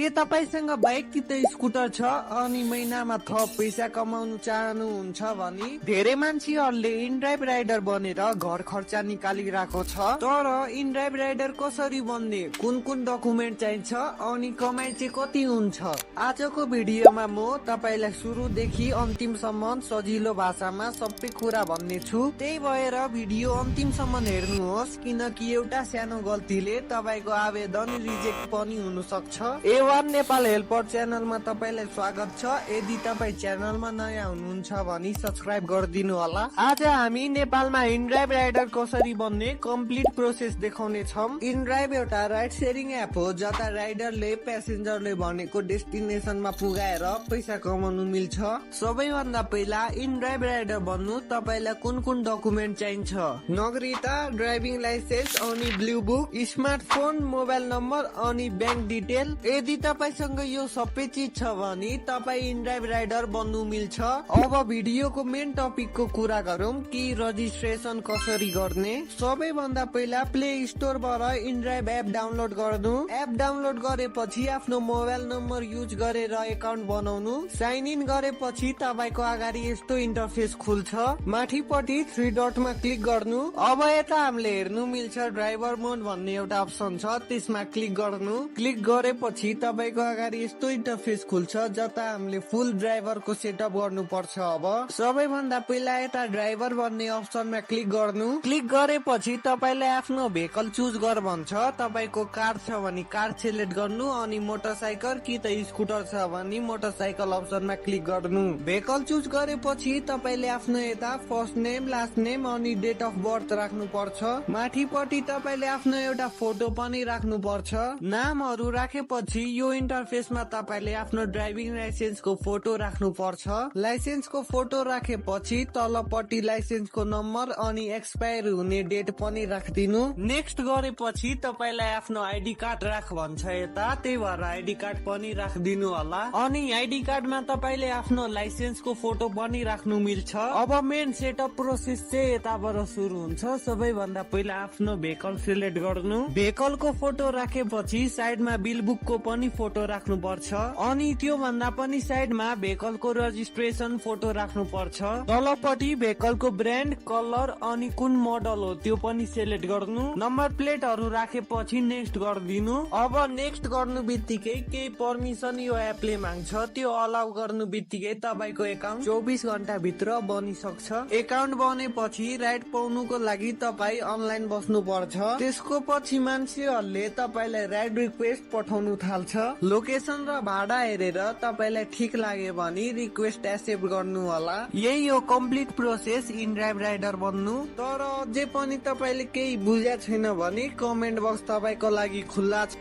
के तपाईसँग बाइक कि त स्कुटर छ अनि महिनामा थप पैसा कमाउनु चाहनुहुन्छ भने धेरै मान्छेहरूले इनड्राइभ राइडर बनेर घर खर्चा निकालिरहेको छ। तर इनड्राइभ राइडर कसरी बन्ने, कुन कुन डकुमेन्ट चाहिन्छ अनि कमाइ चाहिँ कति हुन्छ, आजको भिडियोमा म तपाईलाई सुरुदेखि अन्तिमसम्म सजिलो भाषामा सबै कुरा भन्ने छु। त्यही भएर भिडियो अन्तिमसम्म हेर्नुहोस्, किनकि एउटा सानो गल्तीले तपाईको आवेदन रिजेक्ट पनि हुन सक्छ। A1 नेपाल हेल्पर च्यानलमा तपाईलाई स्वागत छ। यदि तपाई च्यानलमा नयाँ हुनुहुन्छ भने सब्स्क्राइब गरिदिनु होला। आज हामी नेपालमा इनड्राइभ राइडर कसरी बन्ने कम्प्लिट प्रोसेस देखाउने छौं। इनड्राइभ एउटा राइड शेयरिङ एप हो जता राइडरले प्यासेन्जरले भनेको डेस्टिनेसनमा पुगाएर पैसा कमाउनु मिल्छ। सबैभन्दा पहिला इनड्राइभ राइडर बन्नु तपाईलाई कुन कुन डकुमेन्ट चाहिन्छ? नागरिकता, ड्राइभिङ लाइसेन्स अनि blue book, smartphone, mobile number अनि ब्याङ्क डिटेल। यदि तपाईसँग यो सबै चिज छ भने तपाई इनड्राइभ राइडर बन्नु मिल्छ। अब भिडियोको मेन टपिकको कुरा गरौँ कि रजिस्ट्रेसन कसरी गर्ने। सबैभन्दा पहिला प्ले स्टोरबाट इनड्राइभ एप डाउनलोड गर्नु। एप डाउनलोड गरेपछि आफ्नो मोबाइल नम्बर युज गरेर एकाउन्ट बनाउनु। साइन इन गरेपछि तपाईको अगाडि यस्तो इन्टरफेस खुल्छ। माथिपट्टि 3 डटमा क्लिक गर्नु। अब यता हामीले हेर्नु मिल्छ ड्राइभर मोड भन्ने एउटा अप्सन छ, त्यसमा क्लिक गर्नु। क्लिक गरेपछि तपाईको अगाडि यस्तो इन्टरफेस खुल्छ जता हामीले फुल ड्राइभरको सेटअप गर्नु पर्छ। अब सबैभन्दा पहिला यता ड्राइभर भन्ने अप्सनमा क्लिक गर्नु। क्लिक गरेपछि तपाईलाई आफ्नो भेहिकल चुज गर भन्छ। तपाईको कार छ भने कार सिलेक्ट गर्नु अनि मोटरसाइकल कि त स्कुटर छ भने मोटरसाइकल अप्सनमा क्लिक गर्नु। भेहिकल चुज गरेपछि तपाईले आफ्नो यता फर्स्ट नेम, लास्ट नेम अनि डेट अफ बर्थ राख्नु पर्छ। माथिपट्टि तपाईले आफ्नो एउटा फोटो पनि राख्नु पर्छ। नामहरू राखेपछि यो इन्टरफेसमा तपाईले आफ्नो ड्राइभिङ लाइसेन्सको फोटो राख्नु पर्छ। लाइसेन्सको फोटो राखेपछि तलपट्टि लाइसेन्सको नम्बर अनि एक्सपायर हुने डेट पनि राखिदिनु। नेक्स्ट गरेपछि तपाईलाई आफ्नो आइडी कार्ड राख भन्छ यता, त्यही भएर आइडी कार्ड पनि राखिदिनु होला। अनि आइडी कार्डमा तपाईले आफ्नो लाइसेन्सको फोटो पनि राख्नु मिल्छ। अब मेन सेटअप प्रोसेस चाहिँ यताबाट सुरु हुन्छ। सबैभन्दा पहिला आफ्नो भेहिकल सिलेक्ट गर्नु। भेहिकलको फोटो राखेपछि साइडमा बिल बुकको पनि फोटो राख्नु पर्छ। अनि त्यो भन्दा पनि साइडमा भेहिकलको रजिस्ट्रेसन फोटो राख्नु पर्छ। तलपट्टि भेहिकलको ब्रान्ड, कलर अनि कुन मोडल हो त्यो पनि सिलेक्ट गर्नु। नम्बर प्लेटहरू राखेपछि नेक्स्ट गरिदिनु। अब नेक्स्ट गर्नु बित्तिकै केही पर्मिसन यो एपले माग्छ, त्यो अलाउ गर्नु बित्तिकै तपाईको एकाउन्ट 24 घण्टा भित्र बनिसक्छ। एकाउन्ट बनेपछि राइड पाउनुको लागि तपाई अनलाइन बस्नु पर्छ। त्यसको पछि मान्छेहरूले तपाईलाई राइड रिक्वेस्ट पठाउनु थाल्छ। लोकेसन र भाडा हेरेर तपाईलाई ठिक लाग्यो भने रिक्वेस्ट एक्सेप्ट गर्नु होला। यही हो कम्प्लिट प्रोसेस इनड्राइभ राइडर बन्नु। तर अझै पनि तपाईले केही बुझ्या छैन भने कमेन्ट बक्स तपाईको लागि खुल्ला छ।